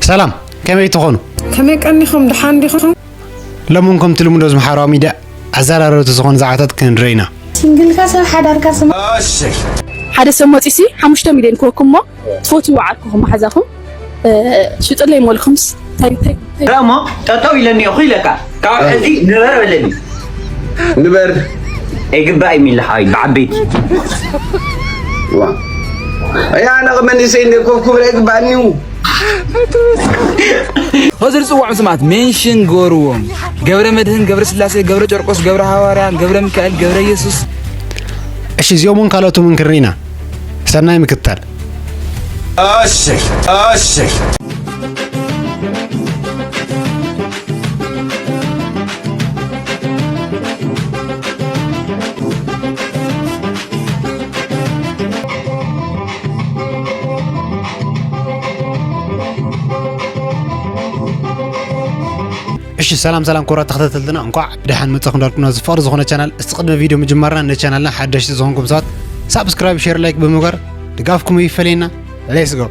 ሰላም፣ ከመይ ትኾኑ? ከመይ ቀኒኹም? ደሓን ዲኹም? ሎሚ እውን ከምቲ ልሙድ ኣብዚ ማሕበራዊ ሚድያ ኣዘራረብቲ ዝኾኑ ዛዕባታት ክንርኢ ኢና። ሲንግልካ ሰብ ሓዳርካ ስማ። ሓደ ሰብ መፂሲ ሓሙሽተ ሚልዮን ክወኩም እሞ ትፈትዎ ዓርኩኹም መሓዛኹም፣ እ፣ ሽጥለይ ሞልኩምስ እንታይ እንታይ እንታይ? እሞ ጠጠው ኢለ እኒኦኹ ኢለካ፣ ካብ ሕዚ ንበር በለኒ። ንበር። ኣይግባእ እዩ ሚልኻ እዩ ብዓበይቲ። ዋ። ኣያ፣ ኣነ መንእሰይ እንደ ኮፍ ክብል ኣይግባእን እዩ። ኸዚ ዝጽውዖም ስማት ሜንሽን ገበርዎም። ገብረ መድህን፣ ገብረ ስላሴ፣ ገብረ ጨርቆስ፣ ገብረ ሃዋርያ፣ ገብረ ሚካኤል፣ ገብረ ኢየሱስ። እሺ፣ እዚኦም እውን ካልኦት እውን ክንርኢ ኢና። ሰናይ ምክትታል። እሺ፣ እሺ። እሺ፣ ሰላም ሰላም ክቡራት ተኸታተልትና፣ እንኳዕ ብደሓን መጻኹም እንዳልኩና፣ እዚ ፍቕሪ ዝኾነ ቻናል፣ እስቲ ቅድሚ ቪድዮ ምጅማርና ንቻናልና ሓደሽቲ ዝኾንኩም ሰባት ሳብስክራይብ፣ ሼር፣ ላይክ ብምግባር ድጋፍኩም ይፈለየና። ሌትስ ጎ።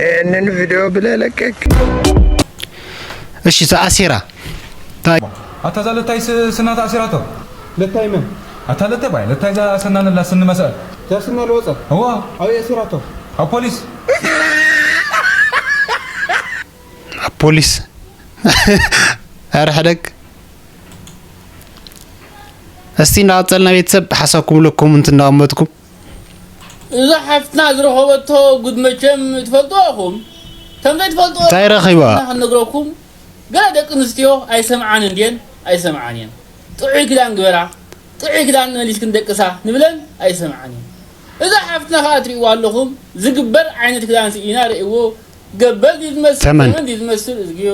ይህንን ቪዲዮ ብለህ ለቀቅ። እሺ፣ ተኣሲራ። ታይ- ኣታ እዛ ለታይ ስ-፣ ስና ተኣሲራቶ? ለታይ መን? ኣታ ለታይ ባይ፣ ለታይ እዛ ስና ነላ ስኒ መስአል። እዛ ስና ለወጸ? እዋ። ኣበይ ኣሲራቶ? ኣብ ፖሊስ። ኣብ ፖሊስ። ኣረ ሕደግ። እስቲ እንዳቐጸልና ቤተሰብ ሓሳብኩም ለኩም እንትን እንዳቐመጥኩም። እዛ ሓፍትና ዝረኸበቶ ጉድ መቸም ትፈልጥዎ ኢኹም። ከም ዘይትፈልጥዎ እንታይ ረኺባ? ኢና ክንነግረኩም። ገለ ደቂ ኣንስትዮ ኣይሰምዓን እንድየን ኣይሰምዓን እየን። ጥዑይ ክዳን ግበራ፣ ጥዑይ ክዳን መሊስክን ደቅሳ ንብለን ኣይሰምዓን እየን። እዛ ሓፍትና ከኣ ትርእይዋ ኣለኹም፣ ዝግበር ዓይነት ክዳን ስኢና ርእይዎ፣ ገበል ድዩ ዝመስል፣ ተመን። ተመን ድዩ ዝመስል፣ እዝግዮ።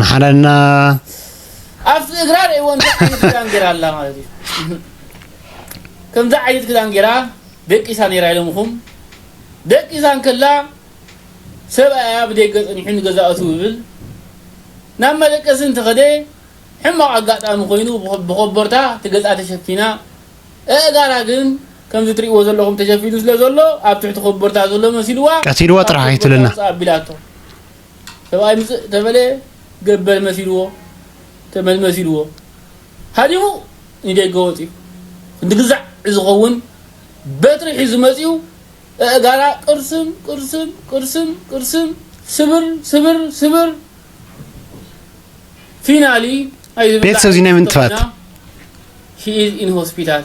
መሓረና። ኣብቲ እግራ ርእይዎ እንታይ ዓይነት ክዳን ገይራ ኣላ ማለት እዩ። ከምዚ ዓይነት ክዳን ገይራ ደቂሳ ነይራ ኢሎምኹም። ደቂሳ እንከላ ሰብኣያ ብደገ ጸኒሑ ንገዛእቱ ይብል። ናብ መደቀሲ እንተኸደ ሕማቕ ኣጋጣሚ ኮይኑ ብኸ-፣ ብኸቦርታ እቲ ገጻ ተሸፊና፣ ኣእጋራ ግን ከምዚ ትርእይዎ ዘለኹም ተሸፊኑ ስለ ዘሎ ኣብ ትሕቲ ኸቦርታ ዘሎ መሲልዋ ቀቲልዋ ጥራሕ ኣይትብለና። ኣቢላቶ። ሰብኣይ ምጽእ ተበለ ገበል መሲልዎ፣ ተመን መሲልዎ። ሃዲሙ ንደገ ወጺኡ። ክንዲ ግዛዕ ዝኸውን በትሪ ሒዙ መጺኡ፣ ኣእጋራ ቅርስም፣ ቅርስም፣ ቅርስም፣ ቅርስም፣ ስብር፣ ስብር፣ ስብር። ፊናሊ፣ ቤተሰብ እዚ ናይ ምንጥፋት። She is in hospital።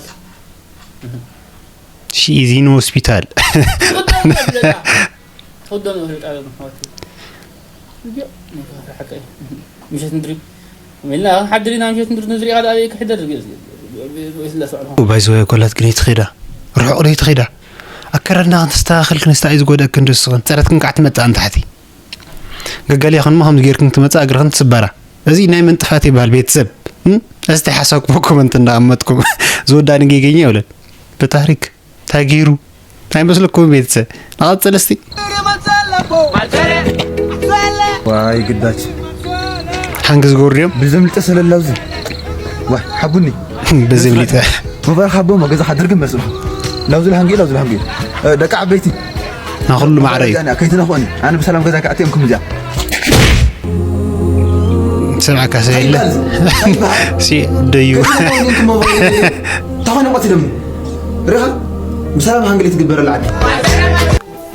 She is in hospital። ትኽደኖ ይፈልጥ ኣለኹ ማለት እዩ። እዚኦ፣ ሓቂ እዩ። ምሸት ንድሪ። ኢልና ሓድሪና ምሸት ንድሪ ንዝሪኣ ከኣ ኣበይ ክሕደር ዝግእ-፣ ስለ ሰዕሮ። ባይ ዘ ወይ ኮላት ግን ኣይትኸዳ። ርሑቕ ዶ ኣይትኸዳ? ኣከዳድና ክንተስተኻኽል ክንስታይ ዝጎደእክን ዶ ንስኽን? ጸረትክን ከዓ ትመጽእ ንታሕቲ። ገጋሊኽን እሞ ከምዚ ጌርክን ትመጽእ እግርኽን ትስበራ። እዚ ናይ መን ጥፋት ይበሃል ቤተሰብ? እም? እስቲ ሓሳብኩም ኮመንት እንዳቐመጥኩም። ዝወዳ ንጌገኛ ይብለን። በታሪክ። እንታይ ገይሩ? እንታይ መስለኩም ቤተሰብ? ንቐጽል እስቲ። ዋይ ግዳች። ሓንግ ዝገብሩ ድዮም? ብዘምልጠ ስለላ ኣብዚ። ዋይ ሓቡኒ። ብዘምልጠ። መባር ሓቦ ማ ገዛ ሓድር ግን መስሉ። ላውዚ ልሃንጊ፣ ላውዚ ልሃንጊ። እ፣ ደቂ ዓበይቲ። ና ኩሉ ማዕረ እዩ። ከይትነኽኦኒ። ኣነ ብሰላም ገዛ ክኣትየምኩም እዚኣ። ሰብዓካ ሰብ የለ። ሲ ደዩ። ተኾነ ቆቲ ደሞ። ርኻ ብሰላም ሃንግል ትግበረላ ዓዲ።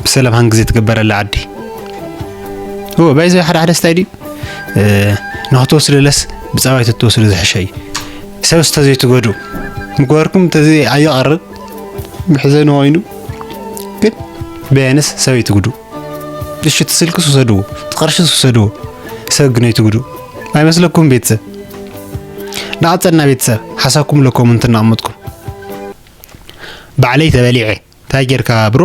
ብሰላም ሃንግ ዘይትግበረላ ዓዲ። ኦ፣ ባይ ዘ ሓደ ሓደ ስታይ ድዩ? እ፣ ንኽትወስድለስ ብጸባይ ተትወስዱ ዝሕሸ እዩ። ሰብ እስተ ዘይትጎዱ። ምግባርኩም እንተዘይ ኣየቐርብ፣ ምሕዘኒ ኮይኑ፣ ግን በያንስ ሰብ ኣይትጉዱ። እሺ፣ እቲ ስልክስ ውሰድዎ፣ እቲ ቅርሽስ ውሰድዎ፣ ሰብ ግን ኣይትጉዱ። ኣይመስለኩም ቤተሰብ? ንቐጸልና ቤተሰብ፣ ሓሳብኩም ለኮም እንትን ኣቐመጥኩም። ባዕለይ ተበሊዐ። እንታይ ጌርካ ብሮ?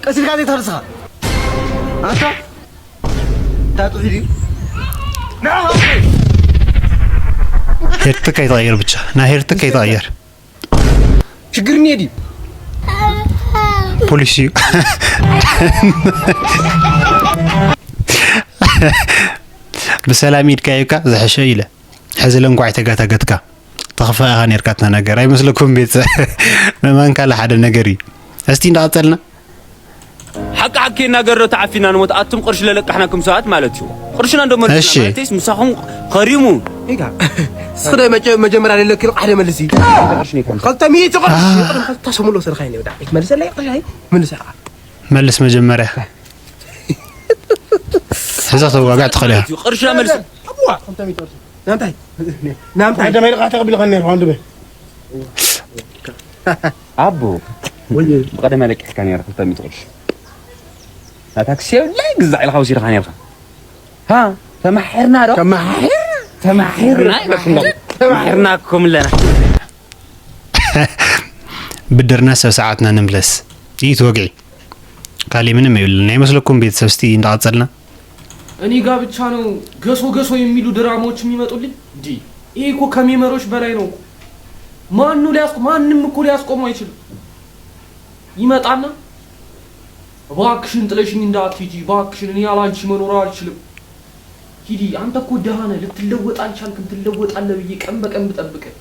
ቀሲልካ ዘይትኸድስኻ። ኣንታ፣ እንታይ ጥዑይ ድዩ? ሄርትክ ኣይትቐየር ብቻ። ናይ ሄርትክ ኣይትቐየር። ሽግር እኒኤ ድዩ? ፖሊስ እዩ። ብሰላም ኢድካ ይብካ ዝሕሸ ኢለ። ሕዚ ለንኳዕ ተጋታገትካ። ተኽፋ ኢኻ ነርካ እታ ነገር። ኣይመስለኩም ቤተሰብ? መማንካ ለሓደ ነገር እዩ። እስቲ እንዳቐጸልና። ሓቂ ሓቂ እናገረ ተዓፊና ንሞት ኣቱም ቅርሺ ለለቃሕናኩም ሰባት ማለት እዩ። ቅርሽና እንዶ መልስና እሺ። ማለትስ ምሳኹም ከሪሙ። ኢጋ። ስለ መጀ-፣ መጀመርያ ለለኪ ልቃሕ ደመልሲ። ክልተ ሚእቲ ቅርሺ። ቅድም ክልተ ሰሙን ሎ ስርኻ ይኔ ወዳ። ይትመልሰለይ ቅርሺ። መልሰኻ። መልስ መጀመርያ። ሕዛ ተዋጋዕ ትኽእል ኢኻ። ቅርሽና መልስ። ኣቡዋ፣ ክልተ ሚእቲ ቅርሺ። ናምታይ? ናምታይ? ቀደም ኢልካ ተቐቢልካ ነይርካ ወንድመ። ኣቦ፣ ወይ። ብቐደም ኣለቂሕካ ነይርካ ክልተ ሚእቲ ቅርሺ። ናታ ክሲ የብላይ ግዛዕ ኢልካ ወሲድካ ነይርካ። ሃ፣ ተማሒርና ዶ? ተማሒር-፣ ተማሒርና ይበልኩም ዶ? ተማሒርናኩም ኣለና። ብድርና ሰብ ሰዓትና ንምለስ። ይት ወግዒ። ካሊ ምንም የብልን። ኣይመስለኩም ቤተሰብ እስቲ እንዳቐጸልና። እኔ ጋ ብቻ ነው ገሶ ገሶ የሚሉ ድራማዎች የሚመጡልኝ? እንዲ ይሄ እኮ ከሜመሮች በላይ ነው እኮ። ማን ነው ሊያስቆ-፣ ማንም እኮ ሊያስቆመው አይችልም። ይመጣና «እባክሽን ጥለሽኝ እንዳትሄጂ፣ እባክሽን እኔ ያላንቺ መኖር አልችልም። ሂዲ፣ አንተ እኮ ደሃ ነህ፣ ልትለወጥ አልቻልክም፣ ትለወጣለህ ብዬ ቀን በቀን ብጠብቅህ።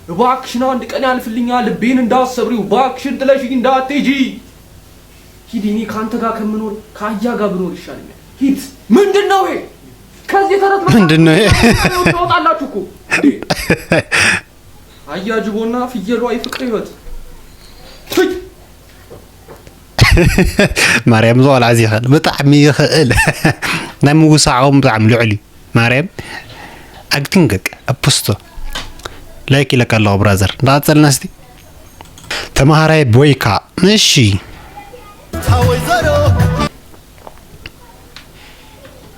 እባክሽን አንድ ቀን ያልፍልኛል፣ ልቤን እንዳትሰብሪው፣ እባክሽን ጥለሽኝ እንዳትሄጂ። ሂዲ፣ እኔ ከአንተ ጋር ከምኖር ከአህያ ጋር ብኖር ይሻለኛል። ሂድ።» ምንድን ነው ይሄ? ከዚህ ተረት መጽሐፍ ምንድን ነው ይሄ? ታወጣላችሁ እኮ። እንዴ? አያ ጅቦና ፍየሏ የፍቅር ህይወት። ፍይ! ማርያም፣ እዚ ቆልዓ እዚ ይኽእል፣ ብጣዕሚ ይኽእል። ናይ ምውሳዕ ዓቕሙ ብጣዕሚ ልዑል እዩ። ማርያም፣ ኣግቲንግ ደቂ ኣፖስቶ። ላይክ ኢለካ ኣለኹ ብራዘር። እንዳቐጸልና እስቲ። ተማሃራይ ቦይካ። እሺ።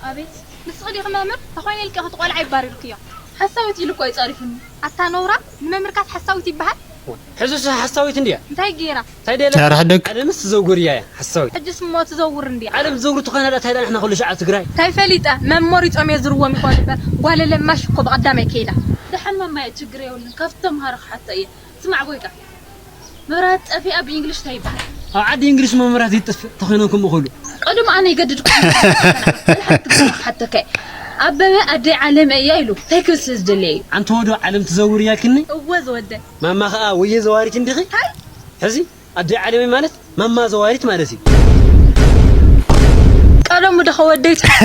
ኣቤት፣ ንስኺ ዲኺ መምህር? ተኾይነ ኢልኪ እቲ ቆልዓ ይባሪርክዮ። ሓሳዊት ኢሉ እኮ እዩ ጸሪፉኒ። ኣታ ነውራ፣ ንመምህርካስ ሓሳዊት ይበሃል? ሕዝስ ሓሳዊት እንድያ? እንታይ ገይራ? እንታይ ደለ? ኧረ ሕደግ። ዓለምስ ትዘውር እያ፣ እያ ሓሳዊት። ሕጅስ እሞ ትዘውር እንድያ? ዓለም ትዘውር ተኾይና ዳ እንታይ ዳ ንሕና ኩሉ ሸዓ ትግራይ? እንታይ ፈሊጠ? መም መሪጾም እየ ዝርዎም ይኾን እምበር፣ ጓለ ለማሽ እኮ ብቐዳማይ ከይዳ። ደሓን ማማ እየ፣ ችግር የብሉን። ካብቲ ተምሃሮ ክሓቶ እየ። ስማዕ ቦይቃ፣ መብራት ጠፊኣ ብእንግሊሽ እንታይ ይበሃል? ኣብ ዓዲ እንግሊሽ መብራት ይጥፍእ ተኾይኖም ከምኡ ክብሉ። ቀደም ኣነ ይገድድኩም። ሓንቲ ግዜ ክሓተካ እየ። ኣበበ ኣደይ ዓለም እያ ኢሉ እንታይ ክብል ስለ ዝደለየ እዩ? ኣንተ ወዶ ዓለም ትዘውር እያልክኒ? እወ ዝወደ። ማማ ኸኣ ወየ ዘዋሪት እንዲኺ? ታይ? ሕዚ ኣደይ ዓለመይ ማለት ማማ ዘዋሪት ማለት እዩ። ቀደሙ ደኸ ወደይ ጽሑፍ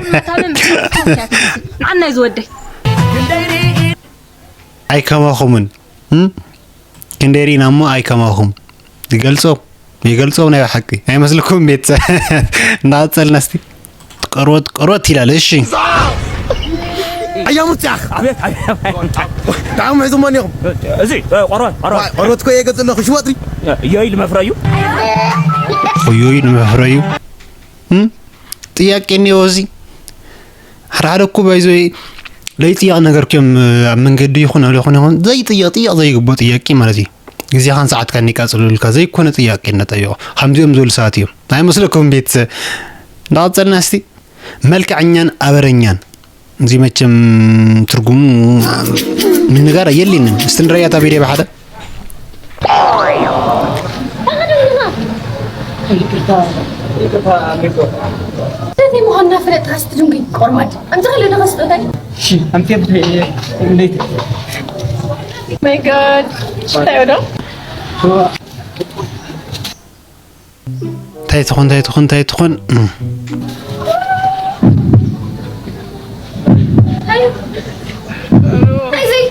መታመን ብስም ኣናይ ዝወደይ። ኣይከማኹምን፣ እም? ክንደይ ርኢና እሞ ኣይከማኹም። ይገልጾ፣ ይገልጾ ናይ ብሓቂ። ኣይመስልኩም ቤተሰብ? እናቐጸልና እስቲ። ቅርወት፣ ቅርወት ይላል። እሺ። ኣያ ሙርጫኽ። ኣቤት፣ ኣቤት፣ ኣቤት። ጣዕሙ ሒዙሞ እኒኹም። እዚ፣ እ፣ ቆርበት፣ ቆርበት። ቆርበት እኮ እየ ገጽ ኣለኹ፣ ሽወጥሪ። እዮይ ልመፍረዩ። እዮይ ልመፍረዩ። እም? ጥያቄ እኒኦ እዚ። ሓደ ሓደ እኮ ባይዞ ለይጥያቕ ነገር እዮም ኣብ መንገዲ ይኹን ኣብ ይኹን ይኹን ዘይጥያቕ ጥያቕ ዘይግባእ ጥያቄ ማለት እዩ። ግዜኻን ሰዓትካን ይቃጽሉልካ ዘይኮነ ጥያቄ እናጠየቑ ከምዚኦም ዝበሉ ሰባት እዮም። ኣይመስለኩም ቤተሰብ? እንዳቐጸልና እስቲ መልክዐኛን ኣበረኛን እዚ መቸም ትርጉሙ ምንጋር የለንን። እስቲ ንረያ እታ ቪድዮ ብሓደ። ይቅርታ፣ ይቅርታ፣ ይቅርታ። ሰተይ ምዃንና ፈለጥካ ስትድንጉይ ቆርማድ። ኣንተ ከለ ደኸ ስጦታይ? እሺ፣ ኣንተ ብታይ እንዴት? My God። ሽታዮ ዶ? እንታይ ትኾን፣ እንታይ ትኾን፣ እንታይ ትኾን? እም። ኣዩ። እንታይ ዘይ-፣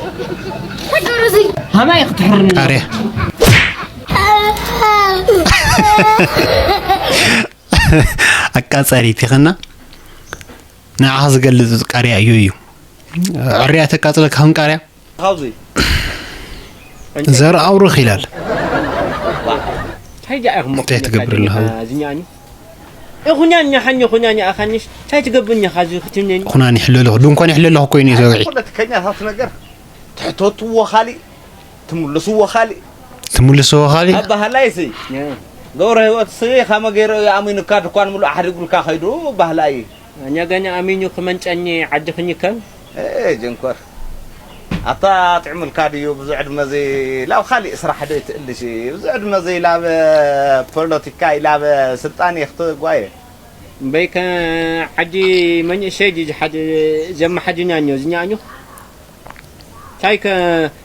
እንታይ ገብረ ዘይ-? ሃማይ ክትሕርኒ? ቃርያ። ኣቃጻሪት ይኸና። ንዓኻ ዝገልጽ ቃርያ እዩ እዩ። ዕርያ ተቃጽለካ ከም ቃርያ። ካብዚ ዘር ኣውርኽ ይላል። እንታይ ደኣ ኢኹም እንታይ ትገብር ኣለኻ? እዚኛኒ? እኹኛኛ ሓኝ እኹኛኛ ኣኻንሽ እንታይ ትገብርኛ ካዚ ክትምነኒ? ኹናን ይሕለሉ፣ ድንኳን ይሕለሉ ኮይኑ እዩ ዘውዒ። ፖለቲከኛታት ነገር ትሕተትዎ ካሊእ፣ ትምልስዎ ካሊእ። ትምልስዎ ካሊእ? ኣባህላይ ሲ። ገብረ ህይወት ሲ ካመ ገይረ እዩ ኣሚኑካ ድኳን ሙሉእ ኣሕዲጉልካ ከይዱ ባህላይ። እኛ ገና ኣሚኑ ክመንጨኒ ዓዲ ክኝከን። ኤ፣ ጀንኮር። ኣታ ጥዕሙልካ ድዩ? ብዙ ዕድመ እዚ ላብ ካሊእ ስራሕ ዶ ይትእልሽ? ብዙ ዕድመ እዚ ላብ ፖለቲካ ላብ ስልጣን እየ ክትጓየ። እምበይከ ሓጂ መንእሰይ ድዩ ዝሓድ-፣ ዘመሓድኛ እኛ እዚኛ እኛ? ታይከ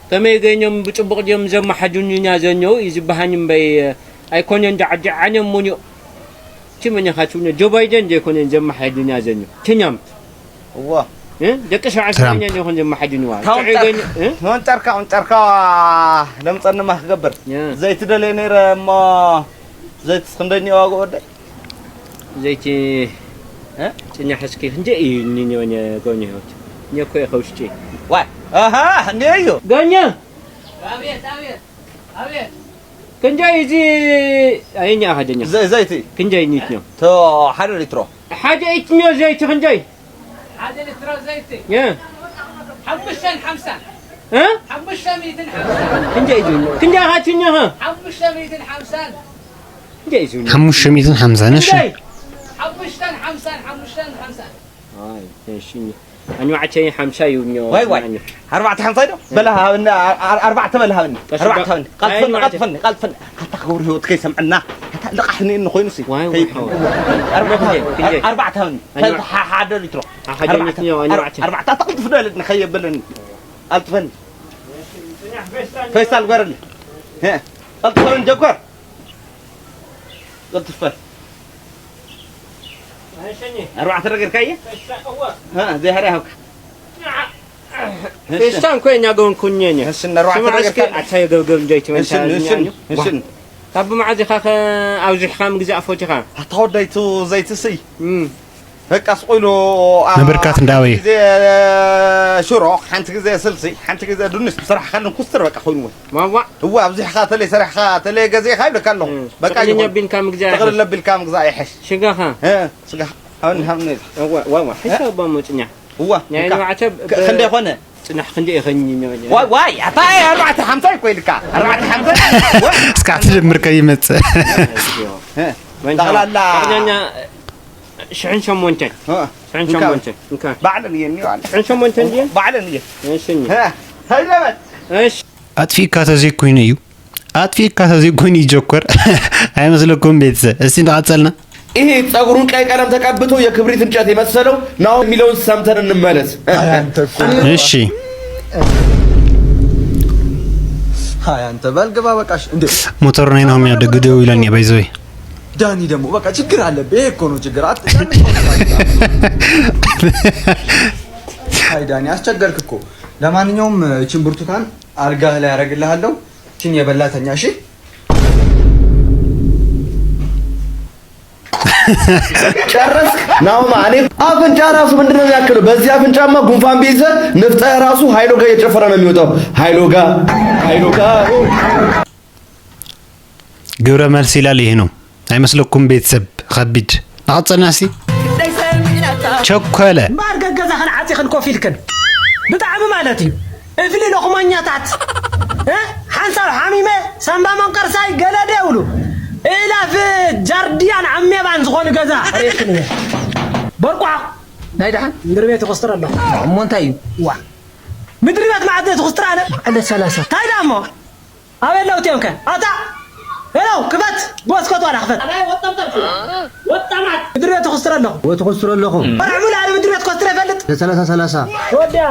ከመይ ገኘም ብጽቡቕ ድዮም ዘመሓድኑና ዘኘው እዩ ዝበሃኝ እምበይ ኣይኮነን ዳዕዳዓነ ሙኒኦ። እቲ መን ኢኻ ትብሎ? ጆ ባይደን ዘይኮነን ዘመሓድና ዘሎ። ትኛምት። እዋ። እ? ደቂ ሰብዓ ትራምፕ። ሰማንያ ዘይኮን ዘመሓድንዋ። ታውን ጥዑይ ጨርካ፣ ገኝ-፣ እ? ታውን ጨርካ፣ ውን ጨርካ ለምጸንማ ክገብር። ያ። ዘይቲ ደልየ ነይረ እሞ፣ ዘይትስ ክንደይ እኒኦ ዋጋ ወደይ? ዘይቲ እ? ጭኛ ሕስኪ ክንደይ እዩ እኒኦ ነ-፣ ገኘ ህይወት? እኔ እኮ እየ ከውሽጢ። ዋይ። ኣሃ፣ እንዲህ እዩ። ገኘ። ኣቤት፣ ኣቤት፣ ኣቤት። ክንደይ እዚ ኣየኛ ሓደኛ? ዘ-፣ ዘይቲ። ክንደይ ኒት ነው? ቶ ሓደ ሊትሮ። ሓደ ኢትኖ ዘይቲ ክንደይ? ሓደ ሊትሮ ዘይቲ። እ። ሓሙሽተን ሓምሳን። እ? ሓሙሽተ ሚእትን ሓምሳን። ክንደይ እዩ? ክንደይ ሓትኛ ኸ? ሓሙሽተ ሚእትን ሓምሳን። ክንደይ እዩ? ሓሙሽተ ሚእትን ሓምሳን፣ እሺ። ክንደይ? ሓሙሽተን ሓምሳን፣ ሓሙሽተን ሓምሳን። ኣይ፣ እሺ። ኣንዋዕተይ ሓምሳ እዩ እኛ ዋይ፣ ዋይ። ኣርባዕተ ሓምሳ ዶ? በላ ሃብና፣ ኣር-፣ ኣርባዕተ በላ ሃብኒ። ቀስ ኣርባዕተ በል። ሃብኒ። ኣይ፣ ቀልጥፈኒ፣ ኣንዋዕተይ። ቀልጥፈኒ፣ ቀልጥፈኒ። ኣታ ክቡር ህይወት ከይሰምዐና። ኣታ ልቓሕ እኒኤኒ ኮይኑሲ። ዋይ፣ ዋይ፣ ከይ-፣ ሓወይ። ኣርባዕተ ሃብኒ። ክንደይ? ኣርባዕተ ሃብኒ። ኣንዋ-፣ ፈ-፣ ሓ-፣ ሓደ ሊትሮ። ሓደ ኣርባዕተ፣ ሊትሮ፣ ኣንዋዕተይ። ኣርባዕተ፣ ኣታ ቅልጥፍ ደለኒ፣ ከየበለኒ። ቀልጥፈኒ። ፌስታል ግበረለይ። ሄ፣ ቀልጥፈኒ ጀኮር። ቀልጥፈ። ኣርባዕተ ነገር ካየ? ፌስታል፣ እወ። እ፣ ዘይሃርያ ሃብካ። እሺ። ፌስታል እኮ እኛ ገውን ኩኘ እኔ። እሺ፣ ኣርባዕተ ስማዕ ነገር እስኪ፣ ካየ? ኣታ የገብገብ እንጆይ ትመንታ እሺ፣ እሺ፣ እኛ እሺ። ካብ መዓዝ ኢኻ ከ ኣብዚሕካ ምግዛእ ፈቲኻ? ኣታ ወዳይቱ ዘይትስይ። እም። በቃ ስቕ ኢሉ፣ ኣ፣ ነበርካት እንዳ ኣበየ? ሓንቲ ግዜ ሽሮ፣ ሓንቲ ግዜ ስልሲ፣ ሓንቲ ግዜ ድንሽ፣ ብስራሕ ካልን ኩስትር በቃ ኮይኑ ወይ። ዋዋ። እዋ፣ ኣብዚሕኻ ተለይ ሰሪሕኻ፣ ተለይ ገዚእኻ ይብለካ ኣለኹ። እም። በቃ ጥቕልል ይኹን። ኣቢልካ ምግዛእ ጥቕልል ይሕሽ። ኣቢልካ ምግዛእ ይሕሽ። ሽጋኻ? እ፣ ስጋ፣ ሃብኒ፣ ሃብኒ። እዋ፣ ዋዋ፣ እ? ሕሳብ ባሞ ጽኛ። እዋ፣ ናይ እንካ። ንባዕተ ከ-፣ ብ-፣ ክንደይ ኾነ? ጽናሕ ክንደይ ይኸኝ ነው? ዋይ፣ ዋይ፣ ኣታ ኣርባዕተ ሓምሳ እኮ ኢልካ። ኣርባዕተ ሓምሳ። ዋይ። እስካ ትድምር ከይመጽእ። እ። ጠቕላላ። ጠቕላላ ሽሕን ሸሞንተን። እ። ሽሕን እንካ። ሸሞንተን። እንካ። ባዕለን እየን እኒኦ ኣለ። ሽሕን ሸሞንተን ድየን? ባዕለን እየን። እሺ፣ እኒ። እ። ሃይለበት። እሺ። ኣጥፊእካ ተዘይኮይኑ እዩ። ኣጥፊእካ ተዘይኮይኑ ይጀኮር። ኣይመስለኩም ቤተሰብ? እስቲ እንዳቐጸልና። ይሄ ጸጉሩን ቀይ ቀለም ተቀብቶ የክብሪት እንጨት የመሰለው ናሆም የሚለውን ሰምተን እንመለስ። አይ አንተ እኮ። እሺ። አይ አንተ በል ግባ በቃሽ። እንዴ ሞተሩ ናይ ናሆም ያው ደግ ደው ይለን ባይዘወይ። ዳኒ ደግሞ በቃ ችግር አለብህ። ይሄ እኮ ነው ችግር። አት-፣ አይ ዳኒ አስቸገርክ እኮ። ለማንኛውም እቺን ብርቱካን አልጋህ ላይ አረግልሃለሁ። እቺን የበላተኛ እሺ። ጨረስክ? ናሆም፣ እኔ አፍንጫ ራሱ ምንድን ነው የሚያክለው? በዚህ አፍንጫማ ጉንፋን ቢይዘ ንፍጠህ ራሱ ሀይሎ ጋር እየጨፈረ ነው የሚወጣው። ሀይሎ ጋር፣ ሀይሎ ጋር። ግብረ መልስ ይላል ይሄ ነው አይመስለኩም? ቤተሰብ ከቢድ ናቐጸልና እስቲ። ቸኮለ። እምበኣር ገገዛኽን ዓጺኽን ኮፍ ኢልክን ብጣዕሚ ማለት እዩ። እፍሊ ሎኽሞኛታት፣ እ? ሓንሳብ ሓሚመ ሳምባ መንቀርሳይ ገለ ዶ ይብሉ? ኢላፍ ጃርዲያን ኣሜባን ዝኾኑ ገዛ ርኢኽን እየ። በርቋቕ ናይ ደሓን ምድሪ ቤት ይኹስትር ኣሎ። እሞ እንታይ እዩ? ዋ። ምድሪ ቤት መዓት ትኹስትር ኣነ? ዕለት ሰላሳ። እንታይ ደኣ እሞ? ኣበይ ኣለዉ እቲኦም ከ? ኣታ! ሄሎ፣ ክፈት! ብመስኮት ዋላ ክፈት! ኣባይ ወጣም ጠርፉ! ወጣማት! ምድሪ ቤት ተኹስትረ ኣለኹ። ወትኹስትረ ኣለኹ። ወርሒ ሙሉ ኣነ ምድሪ ቤት ኮስትረ ይፈልጥ? ለሰላሳ ሰላሳ። ወዲያ!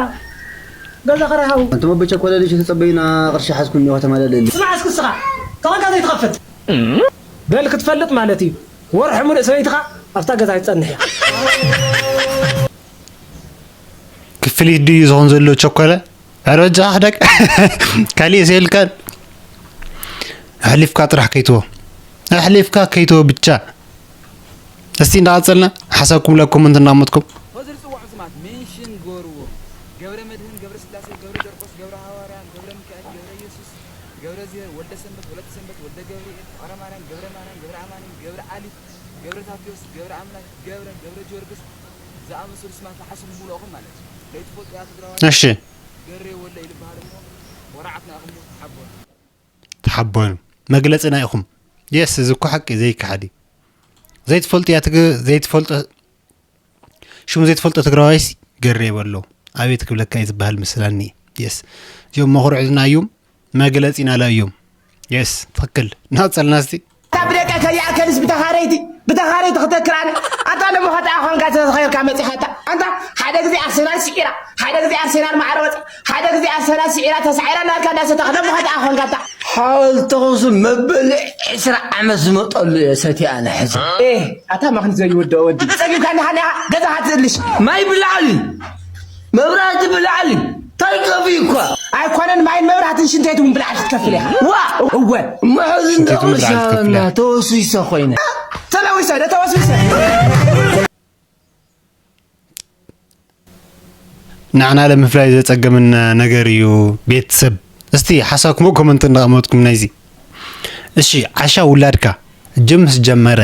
ገዛ ኸራይ ሃቡ። ኣንቱም ኣቦ ቸኮለ ልጅ ተጸበዩና፣ ቅርሺ ሓዝኩም እኒኦ ከተማለለሊ። ስማዕ እስኪ እስኻ፣ ተኾንካ ዘይትኸፍት? በል ክትፈልጥ ማለት እዩ። ወርሒ ሙሉእ ሰበይትኻ ኣብታ ገዛ ኣይትጸንሕ እያ። ክፍሊት ድዩ ዝኾን ዘሎ ቸኮለ? ኧረ በጃኻ ክደቅ። ካሊእ የብልካን። ኣሕሊፍካ ጥራሕ ከይትቦ። ኣሕሊፍካ ከይትቦ ብቻ። እስቲ እንዳቐጸልና ሓሳብኩም ለ ኮመንት እንዳመጥኩም። ሆዚ ዝጽውዑ ስማት ሜንሽን ገርዎ። ገብረ መድህን፣ ገብረ ስላሴ፣ ገብረ ጨርቆስ፣ ገብረ ሃዋርያን፣ ገብረ ሚካኤል፣ ገብረ ኢየሱስ፣ ገብረ ዚሄር፣ ወልደ ሰንበት፣ ወለተ ሰንበት፣ ወልደ ገብርኤል፣ ፍቕረ ማርያም፣ ገብረ ማርያም፣ ገብረ ኣማኑኤል፣ ገብረ ኣሊፍ፣ ገብረ ታቴዎስ፣ ገብረ ኣምላክ፣ ገብረ፣ ገብረ ጊዮርጊስ ዝኣመሰሉ ስማት ንሓስቡ ምሉእኹም ማለት እዩ። ለይትፈልጡ እያ ትግራዋይ። እሺ። ገሬ ወሎ ኢሉ በሃል እሞ ወራዓትና ኢኹም ተሓበኑ። ተሓበኑ። መግለጺና ኢኹም። የስ፣ እዚ እኮ ሓቂ ዘይከሓድ እዩ። ዘይትፈልጡ እያ ትግ-፣ ዘይትፈልጦ፣ ሽሙ ዘይትፈልጦ ትግራዋይስ ገሬ በሎ። ኣቤት ክብለካ እዩ ዝበሃል ምስላኒ። የስ፣ እዚኦም መኹርዕትና እዮም፣ መግለጺና ላ እዮም። የስ፣ ትኽክል። ናጸልና እስቲ። እታ ብደቀ ከሊኣ ከልስ ብተኻረይቲ ብተኻረይቲ ክተክል ኣነ ኣታ ለሞኸት ኣኾንካ ተኸይርካ መጺኻታ ኣንታ ሓደ ግዜ ኣርሰናል ስዒራ ሓደ ግዜ ኣርሰናል ማዕረ ወፂ ሓደ ግዜ ኣርሰናል ስዒራ ተሳዒራ እናልካ እንዳሰተኻ ለሞኸት ኣኾንካታ ሓወልቲ ኣኽሱም መበል ዕስራ ዓመት ዝመጠሉ እየ ሰትየ ኣነ ሕዚ። ኣታ መኽኒት ዘይወደኦ ወዲ ጸጊብካ እንዳሃለኻ ገዛኻ ትእልሽ። ማይ ብላዕሊ መብራህቲ ብላዕሊ እንታይ ከፊ እኳ ኣይኮነን ማይን መብራህትን ሽንተይት እውን ብላዕሊ ክትከፍል ኢኻ። ዋ እወ እሞ ሕዚ እንደ ሽንተይት እውን ብላዕሊ ክትከፍል ኢኻ። ተወስዊሰ ኮይነ ተለዊሰ ዶ ተወስዊሰ። ንዓና ለምፍላይ ዘጸገመና ነገር እዩ ቤተሰብ። እስቲ ሓሳብኩም ኮመንት እንዳቐመጥኩም ናይዚ። እሺ፣ ዓሻ ውላድካ ጅምስ ጀመረ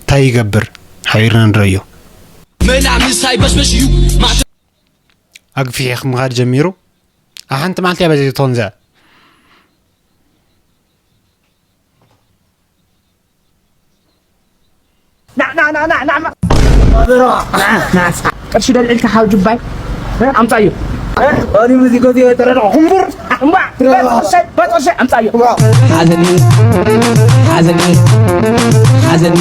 እንታይ ይገብር? ሓቢርና ንረዮ። መላ ምሳይ በሽበሽ እዩ። ኣግፊሕኺ ምኻድ ጀሚሩ። ኣብ ሓንቲ መዓልቲ እያ በዚ ትኾን እዚኣ። ቅርሺ ደልዒልካ ሓው ጅባይ ኣምፃዮ። ኣኒ ሙዚቆ ዚዮ ተረድኦ ኩምቡር እምባ በጥርሸ በጥርሸ ኣምፃዮ። ሓዘኒ ሓዘኒ ሓዘኒ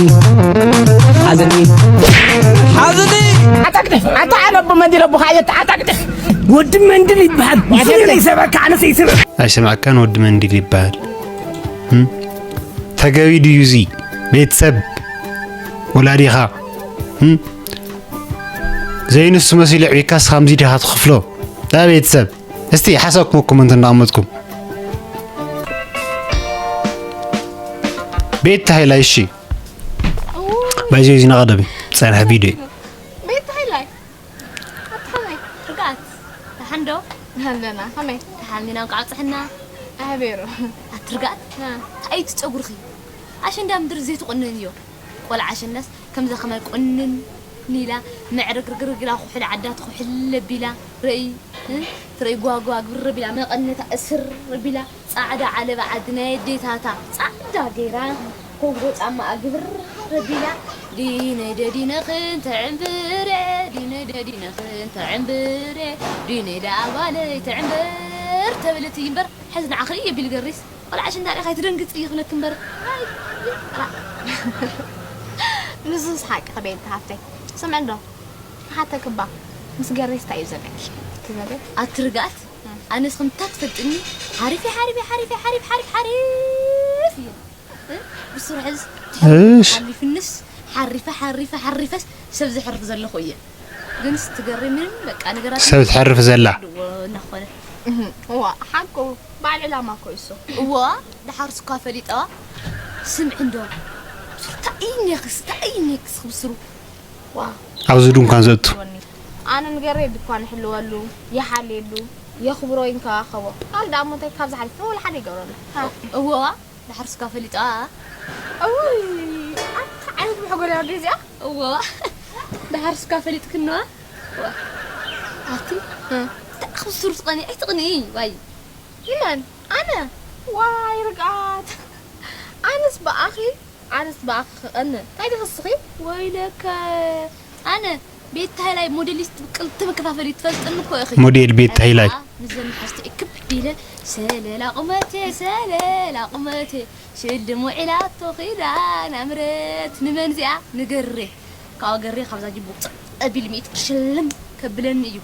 ሓዘኒ ሓዘኒ ኣታግደፍ ኣታ ኣነ ኣቦ መንዲል ኣቦ ካየት ኣታግደፍ ወዲ መንድል ይበሃል። ይፍለይ ሰበካ ኣነ ሰይስብ ኣይሰማዕካን ወዲ መንዲል ይበሃል። እም? ተገቢ ድዩ እዚ? ቤተሰብ ወላዲኻ እም? ዘይንሱ መሲሉ ዕቢካስ ከምዚ ዲኻ ትኽፍሎ? ዳ ቤተሰብ እስቲ ሓሳብኩም ኮመንት እንዳቐመጥኩም ቤት ሃይላይ እሺ ባይዘ እዚ ናቐደሚ ጸንሐ ቪዲዮ ቤት ሃይላይ ኣታ ከመይ ርግኣት ደሓን ዶ ኣለና ከመይ ተሓሚና እንኳዕ ኣብፅሕና ኣበይሩ ኣቲ ርግኣት ኣይቲ ፀጉርኺ ኣሸንዳ ምድሪ ዘይትቆነን እዮ ቆልዓ ኣሸንዳስ ከምዛ ከማይ ቆንን ኢላ ምዕርግርግርግ ኢላ ኩሕሊ ዓዳ ትኩሕል ኣቢላ ረኢ ትረኢ ጓጓ ግብር ኣቢላ መቐነታ እስር ኣቢላ ጻዕዳ ዓለባ ዓዲ ናይ ኣዴታታ ጻዕዳ ገይራ ኮንጎ ጫማኣ ግብር ኣቢላ ዲነይ ደዲነኽን ተዕምብሬ ዲነይ ደዲነኽን ተዕምብሬ ዲነይ ደኣ ጓለይ ትዕምብር ተብል እቲ እምበር ሕዚ ንዓኺ ርእየ ቢል ገሪስ ቆልዓ ሽንዳ ሪእኻ ኣይትደንግጽ እየ ክብለኪ እምበር ንሱስ ሓቂ ክበይልቲ ሃፍተይ ስምዒ እንዶ ክሓተክባ ምስ ገሬስ እንታይ እዩ ዘለኪ ትዘበ ኣትርጋት ኣነስ ከምታ ትፈልጥኒ ሓሪፍ ሓሪፍ ሓሪፍ ሓሪፍ ሓሪፍ ሓሪፍ እየ ብስሩ ሕዝ እሽ ሓሪፍንስ ሓሪፈ ሓሪፈ ሓሪፈስ ሰብ ዝሕርፍ ዘለኹ እየ ግንስ ትገርምንም በቃ ነገራት ሰብ ትሕርፍ ዘላ ድዎ እናኾነ እዋ ሓቁ በዓል ዕላማ እኮ እዩ እሱ እዋ ደሓር ስኳ ፈሊጠዋ ስምዒ እንዶ ታእይኔክስ ታእይኔክስ ክብስሩ ኣብዚ ድንኳን ዘእቱ ኣነ ንገሬ ድኳን ይሕልወሉ ይሓልየሉ የኽብሮ ይንከባኸቦ ካልእ ደኣ ሞተይ ካብዚ ሓሊፍ ወላ ሓደ ይገብረሉ እወዋ ደሓር ስኳ ፈሊጠዋ እውይ ኣታ ዓይነት መሕጎል ያርዲ እዚኣ እወዋ ደሓር ስኳ ፈሊጥክንዋ ኣቲ እንታይ ክብስሩ ትቐኒ ኣይትቕኒ ዋይ ይመን ኣነ ዋይ ርግኣት ኣነስ ብኣኺ ኣነስ ብኣኺ ክቐንእ እንታይ ዲኺ እስኺ ወይለከ ኣነ ቤት ሃይላይ ሞዴሊስት ክልተ መከፋፈሊ ትፈልጥኒ እኮ ኢኺ ሞዴል ቤት ሃይላይ ኣኣ፣ ምስ ዘመሓዝቲ እክብ ኢለ ሰለላ ቁመቴ ሰለላ ቁመቴ ሽልድም ውዒላቶ ኪዳን ኣምረት ንመን እዚኣ ንገሬ ካብ ገሬ ካብዛ ጅቡቅ ኣቢሉ ሚእቲ ቅርሺ ሸለም ከብለኒ እዩ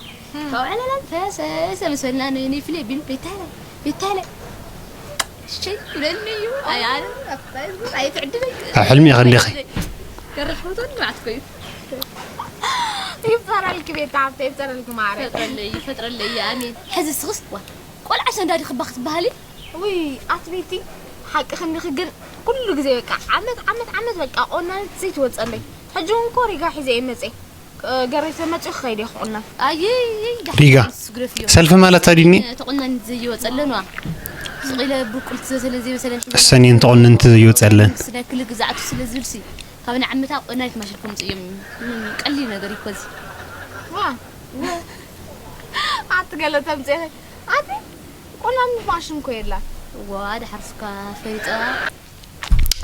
ካብ ዕለላን ፈሰሰ ምስ በልና ነይፍለ ቢሉ ቤታለ ቤታለ ሽይ ይብለኒ እዩ ኣይ ኣነ ኣይትዕድለይ ኣብ ሕልሚ ኢኻ እንዲኺ ገረሽ ፎቶን ንባዕትኮ እዩ ይፍጠረልኪ ቤታ ሃብተ ይፍጠረልኪ ማረ ፈጥረለይ ፈጥረለይ ኣሜን ሕዚ ስኽስ ዋ ቆልዓ ሸንዳ ዲኽባ ክትበሃሊ ውይ ኣቲ ቤቲ ሓቂ ክንዲኺ ግን ኩሉ ግዜ በቃ ዓመት ዓመት ዓመት በቃ ቆናልት ዘይትወፀለይ ሕጂ እውን ኮ ሪጋ ሒዘ እየ መፅየ ገረይ ተመፅኡ ክኸይድ እየ ክቑነን ኣየይ ሪጋ ሰልፊ ማለት ኣዲኒ ተቑናኒት ዘይወፀለን ዋ ስቕ ኢለ ብቁልቲ ዝበሰለን ዘይበሰለን ሒዘ እሰን እየን ተቑንንቲ ዘይወፀለን ስለ ክሊ ግዛዕቱ ስለ ዝብልሲ ካብ ንዓመታ ቆናኒት ማሽን ከምፅእ እዮም ቀሊል ነገር ይኮዚ ኣቲ ገለ ተምፅእ ኣቲ ቆናኒት ማሽን እኮ የላን ዋ ድሓር ስኳ ፈሊጠዋ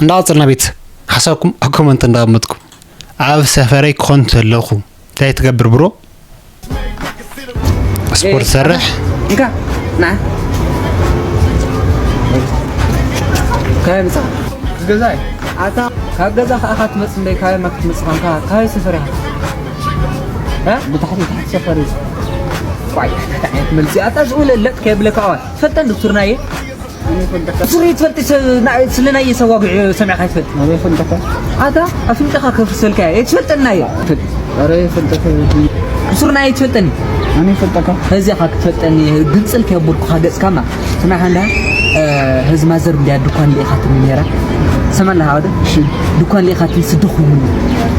እንዳቐፀልና ቤት ሓሳብኩም ኣብ ኮመንት እንዳቐመጥኩም ኣብ ሰፈረይ ክኾን ተለኹ እንታይ ትገብር ብሮ ስፖርት ሰርሕ እንካ ና። ካበይ መጻኻ? ገዛይ። ኣታ ካብ ገዛ ከኣ ክትመጽእ እንደ ካበይ ማ ክትመጽእ ኳንካ? ካበይ ሰፈር ኢኻ? እ? ብታሕቲ፣ ታሕቲ ሰፈር እዩ። ዋይ፣ እንታይ ዓይነት መልሲ? ኣታ ዝውለለጥ ከየብለካ እዋ። ትፈልጠን ዶክተር ናየ? ሱሪ ትፈልጥ ሰብ ና-፣ ስለ ናየ ሰዋግዕ ሰሚዕካ ይትፈልጥ? ኣበይ ፈልጠካ? ኣታ ኣፍንጫኻ ከፍሰልካ እየ። ትፈልጠን ናየ? ፈልጥ። ኣረ ፈልጠካ። ሱሪ ናየ ትፈልጠኒ? ኣነ ፈልጠካ? እዚኻ ክትፈልጠኒ ግንጽል ከየብልኩኻ ገጽካማ። ስማዕ እንዳ፣ እ፣ ህዝማ ዘር እንዲያ ድኳን ልኢኻትኒ ነይራ። ሰማና ሃወደ? እሺ። ድኳን ልኢኻትኒ ስደኹ ይብሉ።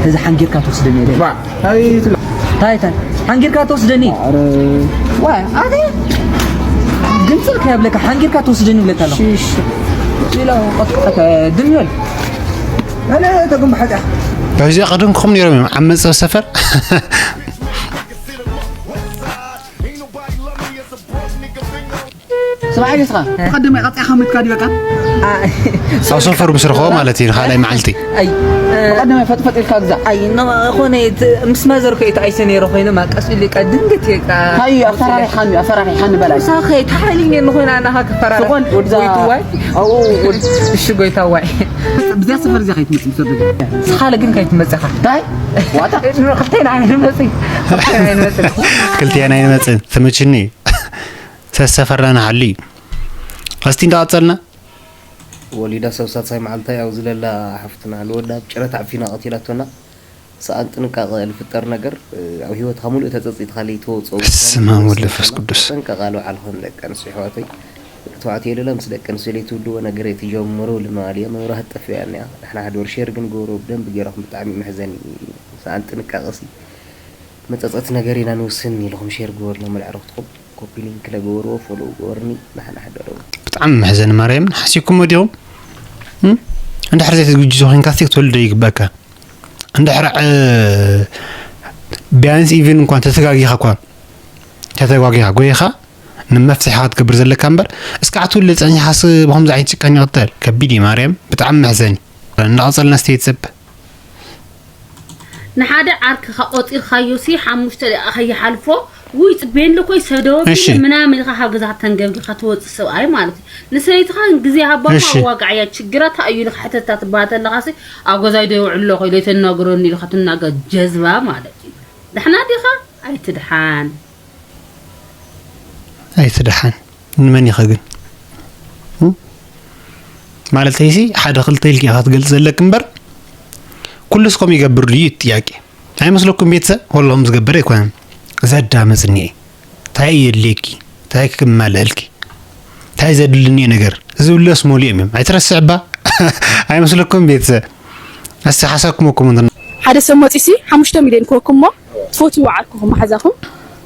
እዚ ሓንጊርካ ትወስደኒ እየ። ባ፣ ኣይ ትብላ። ታይ ታይ? ሓንጊርካ ትወስደኒ? ኣረ። ዋ፣ ኣነ ግንጽል ከየብለካ ሓንጊርካ ትወስደኒ ይብለካ ኣለኹ። እሺ፣ እሺ። ኢሎ፣ ቀጥ-፣ ቀጥ-፣ ድም ይበል። ኣነ ተጉም ብሓጢኣ። በዚኣ ቀደምኩም ነይሮም እዮም ኣብ መጸብ ሰፈር። ስማዕ፣ ኣየስኻ? ቀደም ቀጻኻ ምትካ ዲበካ? ኣብ ሰፈር ምስ ረኸቦ ማለት እዩ፣ ንኻልኣይ መዓልቲ። ኣይ፣ ቀደም ፈጥፈጥ ኢልካ ግዛ። ኣይ፣ ኖ፣ ኾነ፣ ት-፣ ምስ ማዘር ኮይት ኣይሰ ነይረ ኮይነ፣ ማ ቀስ ኢሉ ቃ ድንገት እየ ቃ። ሃይ፣ ኣፈራሪሓኒ፣ ኣፈራሪሓኒ በላይ። ሳኸ፣ ተሓሊኒ ንኾይና፣ ኣናኻ ክፈራርሕ። ዝኾን፣ ወድዛ ጎይትዋይ? ኣው፣ ወድ-፣ እሺ፣ ጎይታዋይ። ብዚያ ሰፈር እዚኣ ከይትመጽእ፣ ምስ ወደገ። ስኻ ግን ከይትመጽኻ። ታይ? ዋታ? ክልቴና ኣይንመጽእ። ክልቴና ኣይንመጽእ። ክልቴና ኣይንመጽእ። ተመችኒ። ሰሰፈርና ንሓሉ እዩ። እስቲ እንዳቐጸልና። ወሊዳ ሰብ ሳልሳይ መዓልታ ያው ዝለላ ሓፍትና ንወዳ ብጭረት ዓፊና ቀቲላቶና። ሰኣን ጥንቃቐ ልፍጠር ነገር፣ እ፣ ኣብ ህይወትካ ሙሉእ ተጸጺትካ ለይትወጾ ውሳነ በስመ አብ ወወልድ ወሰንካ ቅዱስ። ጥንቃቐ ኣልባዕ ኣልኾን ደቂ ኣንስትዮ ኣሕዋተይ። ደቂ ተባዕትዮ ለለ ምስ ደቂ ኣንስትዮ ለይትውድዎ ነገር እየ ትጀምሩ ልማል እየ። መብራህት ጠፊኣ እያ። ንሕና ሓደ ወር ሼር ግን ግበሩ ብደንብ ገይርኩም ብጣዕሚ መሕዘኒ። ሰኣን ጥንቃቐ ሲ መጸጸቲ ነገር ኢና ንውስን ኢልኹም ሼር ግበሩሎም ኣዕሩኽትኹም። ኮፒ ሊንክ ለገበርዎ ፎሎ ገበርኒ ናሕና ሕደረው። ብጣዕሚ መሕዘኒ ማርያምን ሓሲብኩሞ ዲኹም? እም? እንድሕር ዘይትዝግጅቶ ኮይንካ እስቲ ክትወልድ ይግበካ። እንድሕር ዕ-፣ ቢያንስ ኢቭን እንኳን ተተጋጊኻ እኳ፣ ተተጋጊኻ ጎይኻ ንመፍትሒ ክትገብር ዘለካ እምበር እስካዕ ትውልድ ጸኒሓስ ብኸምዚ ዓይነት ጭካኔ ይቕተል? ከቢድ እዩ ማርያም፣ ብጣዕሚ መሕዘኒ። እናቐጸልና እስቲ ቤተሰብ። ንሓደ ዓርክኻ ቆጺርካዮ ሲ ሓሙሽተ ደቂቃ ከይሓልፎ፣ ውይ ጽቤን ልኮይ ሰደወ እሺ። ምናምን ኢልካ ካብ ገዛ ተንገብጊኻ ትወጽእ ሰብኣይ ማለት እዩ። ንሰበይትኻ ግን ግዜ ሃባ እሺ። ኣዋጋዕያ ችግራ እንታይ እዩ ኢልካ ሕተታ ትበሃል ተለኻ ሲ ኣብ ገዛይ ዶ ይውዕል ኣለኹ ኢለ ተናግረኒ ኢልካ ትናገር ጀዝባ ማለት እዩ። ደሕና ዲኻ? ኣይትድሓን። ኣይትድሓን። ንመን ኢኸ ግን? እም? ማለተይሲ ሓደ ክልተ ኢልኪ ኢኻ ትገልጽ ዘለኪ እምበር፣ ኩሉስ ከምኡ ይገብር ድዩ እዩ እቲ ጥያቄ። ኣይመስለኩም ቤተሰብ? ወላሂ ከም ዝገብር ኣይኮነን። ዘዳመጽኒ እየ። እንታይ የድልየኪ? እንታይ ክማልአልኪ? እንታይ ዘድልኒ ነገር? ዝብለስ መሊኦም እዮም። ኣይትረስዕ እባ። ኣይመስለኩም ቤተሰብ? እስቲ ሓሳብኩም እኮ ኮመንት ሓደ ሰብ መፂሲ ሓሙሽተ ሚልዮን ክወኩም እሞ ትፈትዎ ዓርክኹም መሓዛኹም፣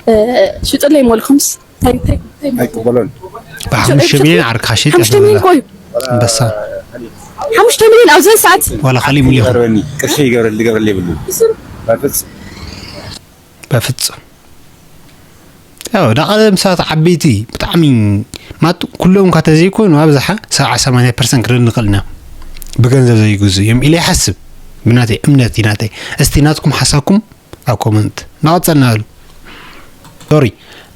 እ፣ ሽጥለይ መልኩምስ እንታይ እንታይ እንታይ ኣይቅበሎን። ብሓሙሽተ ሚልዮን ዓርካ ሽጥ ሓሙሽተ ሚልዮን ያስብላ። ቆዩ። ኣንበሳ። ሓሙሽተ ሚልዮን ኣብዚ ሰዓት ዋላ ካሊእ ሚልዮን። ይገርበኒ። ቅርሺ ይገብረል-፣ ይገብረል ይብሉ። በፍጽም። በፍጽም። ያው፣ ዳ ቀደም ሰባት ዓበይቲ ብጣዕሚ ማት-፣ ኩሎም እኳ ተዘይኮኑ፣ ኣብዝሓ ሰብዓ ሰማንያ ፐርሰንት ክንርኢ ንኽእል ኢና። ብገንዘብ ዘይግዙ እዮም ኢለ ይሓስብ። ብናተይ እምነት እዩ ናተይ። እስቲ ናትኩም ሓሳብኩም ኣብ ኮመንት። እናቐጸልና በሉ። ሶሪ።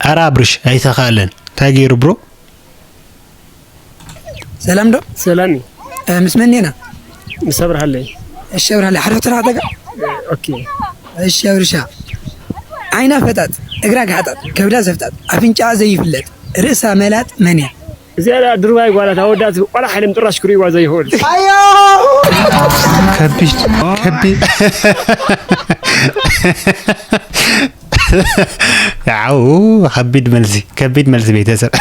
ኣረ ኣብርሽ ኣይተኻእለን። እንታይ ገይሩ ብሮ? ሰላም ዶ? ሰላም እዩ። እ፣ ምስ መን ኢና? ምስ ኣብርሃለይ። እሺ፣ ኣብርሃለይ፣ ሓደ ሕቶ ንዓተጋ? ኦኬ። እሺ፣ ኣብርሻ። ዓይና ፈጣጥ፣ እግራ ጋሕጣጥ፣ ከብዳ ዘፍጣጥ፣ ኣፍንጫኣ ዘይፍለጥ፣ ርእሳ መላጥ መን እያ? እዚኣ ደኣ ድርባይ ጓላት ኣወዳት ቆላሕ ኢሎም ጥራሽ ክርእይዋ ዘይኽእሉ። ከቢድ፣ ከቢድ። ያው፣ ከቢድ መልሲ፣ ከቢድ መልሲ ቤተሰብ።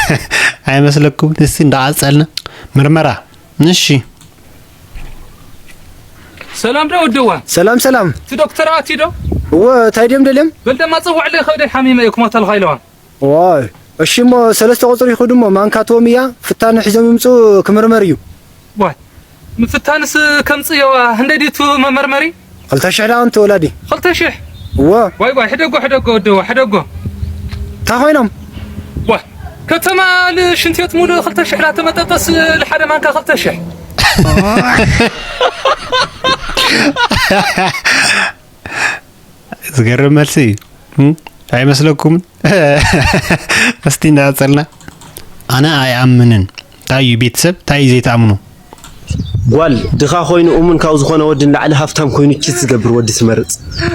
ኣይመስለኩም? እስቲ እንዳቐጸልና ምርመራ። እሺ። ሰላም ዶ ወደዋ? ሰላም፣ ሰላም። እቲ ዶክተር ኣትዩ ዶ? እወ፣ እንታይ ድዮም ደልዮም? በል ደማ ጸውዕለይ፣ ከብደይ ሓሚመ እየ፣ ክሞተልኻ ኢለዋ። ዋይ፣ እሺ እሞ ሰለስተ ቁጽሪ ይኹዱ እሞ ማንካ ትዎም እያ፣ ፍታን ሒዞም ይምጹ ክምርመር እዩ። ዋይ፣ ምፍታንስ ከምጽእየዋ፣ ህንደይ ድዩ እቲ መመርመሪ? ክልተ ሽሕ ደኣ ኣንቲ ወላዲ። ክልተ ሽሕ? እወ። ዋይ ዋይ፣ ሕደጎ፣ ሕደጎ፣ ወደዋ፣ ሕደጎ። እንታይ ኮይኖም? ዋይ፣ ከተማ ልሽንት ቤት ሙሉእ ክልተ ሽሕ ላተመጠጠስ ልሓደ ማንካ ክልተ ሽሕ። ዝገርም መልሲ እዩ። እም? ኣይመስለኩምን? እስቲ እንዳቐጸልና። ኣነ ኣይኣምንን። እንታይ እዩ ቤተሰብ? እንታይ እዩ ዘይትኣምኑ? ጓል ድኻ ኮይኑ እሙን ካብ ዝኾነ ወዲ ንላዕሊ ሃፍታም ኮይኑ ቺት ዝገብር ወዲ ትመርጽ።